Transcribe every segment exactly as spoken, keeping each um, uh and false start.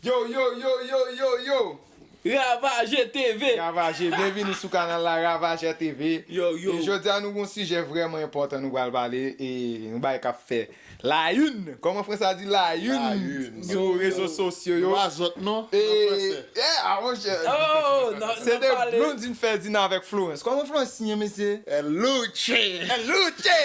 Yo, yo, yo, yo, yo, yo! Ravajè T V! Ravajè, byenvini sou kanal la, Ravajè T V. Yo, yo! E jodi a nou gon sijè vrèman enpòtan nou pral pale, e yon bagay k ap fè la une, kòman Frans a di la une, sou rezo sosyo yo. Pa zòt non. E, yeah, ah, monchè. Se de Blondine Ferdinand avèk Florence. Kòman Florence siyen, mesye? El Luche! El Luche!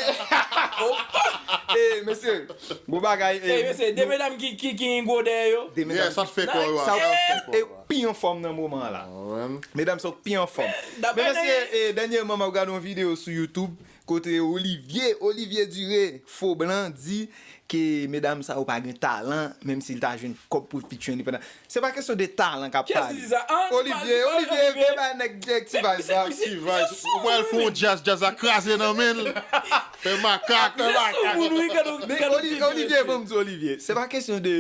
E, mesye, gwo bagay. E, mesye, de medam ki, ki, ki gwo dèyè yo. De medam ki fè kò yo. Sa yo pi anfòm nan moman an la. Medam sa yo pi anfòm. Men mesye, e, dènyèman m ap gade yon videyo sou YouTube kote Olivier, Olivier Duré, Fo Blan, di ke medam sa yo pa gen talan, menm si l ta jwenn kòb pou featuring li pandan. Se pa kesyon de talan k ap pale. Olivier, Olivier, vye bay nèg, nèg ti vay sa. Ti vay, ou pral fè yon djaz, djaz la kraze nan men l. Fè makak, fè makak. Men Olivier, ban m di Olivier, se pa kesyon de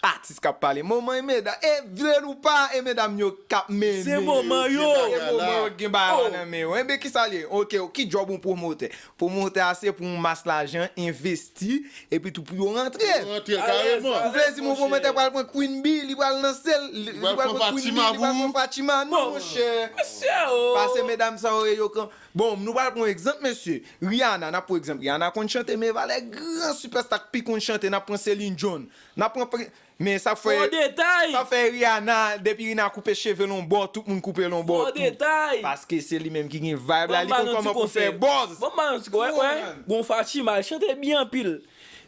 atis k ap pale. Moman e medam, e vle l ou pa, e medam yo k ap mennen. Se moman yo. E moman yo k gen bagay la nan men yo. Enben, kisa l ye? Oke, ki djòb yon pwomotè? Pwomotè a se pou yon mas lajan envesti, epi tou pou yo rantre. Rantre kareman. Ou vle di m yon pwomotè pral pran Queen Bee, li pral lanse l, li pral pran Queen Bee, li pral pran Fatima, non, monchè. Pase medam sa yo, yo kan. Bon, nou pral pran yon egzanp, mesye. Rihanna, n ap pran egzanp. Rihanna konn chante, men valè gran sipèsta k pi konn chante, n ap pran Celine Dion. N ap pran Men sa fè. Fò detay! Sa fè Rihanna, depi Rihanna koupe cheve l yon bò, tout moun koupe l yon bò tou. Fò detay! Paske se li menm ki gen vibe la, li konn kòman pou fè buzz. Bon, ban m ba nou ti kò, wè, wè. Gon Fatima, li chante byen anpil.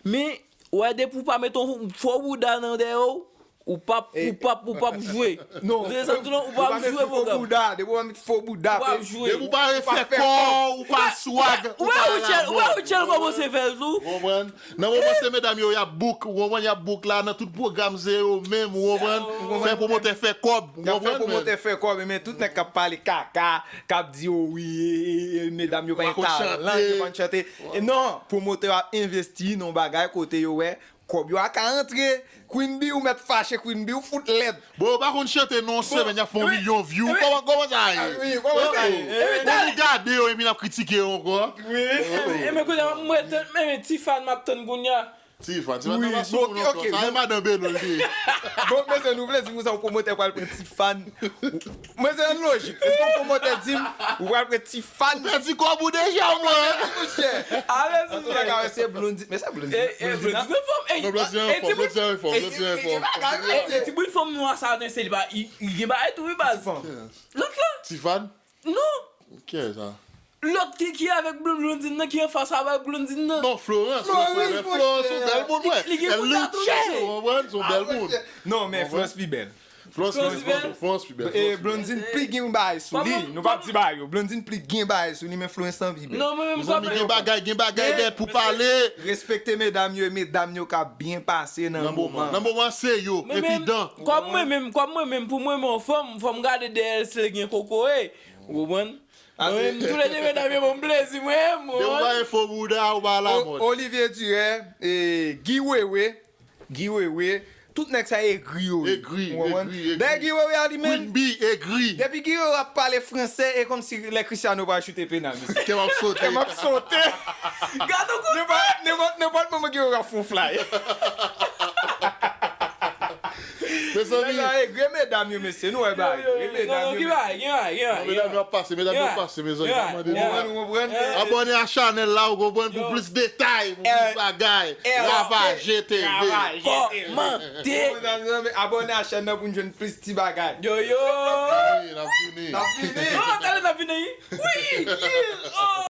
Men, wè, depi w pa met yon fo bouda nan dèyè w, ou p ap, ou p ap, ou p ap jwe. Non. Se sa m di w, ou p ap jwe, mon gars. Depi w pa met fo bouda, depi w pa met fo bouda, ou p ap jwe. Depi w pa refè kò w, ou pa swag, ou pa la mòd. Ou wè Rutshelle kòmanse fè l tou? Ou konprann? Nan moman se medam yo y ap book, ou konprann, y ap book la, nan tout pwogram se yo menm, ou konprann, fè pwomotè fè kòb, ou konprann. Y ap fè pwomotè fè kòb, men tout nèg k ap pale kaka, k ap di, o wi, e, e, e, medam yo pa gen talan, yo pa konn chante. E non, pwomotè yo ap envesti nan yon bagay kote yo wè kòb yo a ka antre. Queen Bee, ou mèt fache, Queen Bee, ou fout lèd. Bon, yo pa konn chante nan yon semèn y ap fè yon milyon view. Kòman, kòman sa ye? Wi, kòman sa ye? Bon, nou gade yo epi n ap kritike yo ankò. Wi. E men kounye a, mwen, men, men Tifan m ap tann kounye a. Tifan, Tifan nan pa sou moun ankò. Sa e madan Beno l te ye. Bon, mesye, nou vle di moun sa yon pwomotè pral pran Tifan. Mwen se yon lojik. Èske yon pwomotè di m, ou pral pran Tifan? Ou pèdi kòb ou deja, mwen. Monchè. Ale sou sa. Se Blondine. Men se Blondine. Blondine anfòm. Blondine anfòm. Blondine anfòm. E ti bout fanm nwa sa, se li pa, li gen bagay tou, wi, baz. Lòt la. Tifan? Non. Kiyès sa? Lòt ki, ki avèk Blondine nan, ki anfas avèk Blondine nan. Non, Florence. Florence, Florence, se yon bèl moun, wè. Li gen bouda tou, mesye. Ou konprann? Se yon bèl moun. Non, men Florence pi bèl. Florence, Florence, Florence pi bèl. E Blondine pi gen bagay sou li. Nou p ap di bagay yo. Blondine pi gen bagay sou li, men Florence lan pi bèl. Non, mwen menm sa. Mezanmi, gen bagay, gen bagay dèyè pou pale. Respekte medam yo, e medam yo ka byen pase nan moman. Nan moman se yo, epi dan. Kòm mwen menm, kòm mwen menm, pou mwen menm yon fanm, fò m gade dèyè l si l gen kokoye. Ou konprann? Mwen menm, toulède medam yo ban m plezi, mwen, mwen. Depi w pa gen fo bouda, ou pa la mòd. Olivier Duré, e, Guy Wewe, Guy Wewe, tout nèg sa egri yo ye. Egri, egri, egri. Dèyè Guy Wewe a li menm. Queen Bee, egri. Depi Guy Wewe ap pale fransè, e kòmsi lè Cristiano pral choute penal, mesye. Kè m ap sote. Kè m ap sote. Gade w kote. Nenpòt, nenpòt moman Guy Wewe ap fè yon fly. Mezanmi. Nèg la egri, medam yo, mesye, nou wè bagay. Egri medam yo. Gen bagay, gen bagay, gen bagay. Medam yo ap pase, medam yo ap pase, mezanmi. N ap mande nou. Ou konprann, ou konprann? Abòne a chanèl la, ou konprann, pou plis detay, pou plis bagay. Ravajè T V. Kòmante. Abòne a chèn nan pou n jwenn plis ti bagay. Yo, yo. N ap vini. N ap vini. N ap vini. Wi, wi.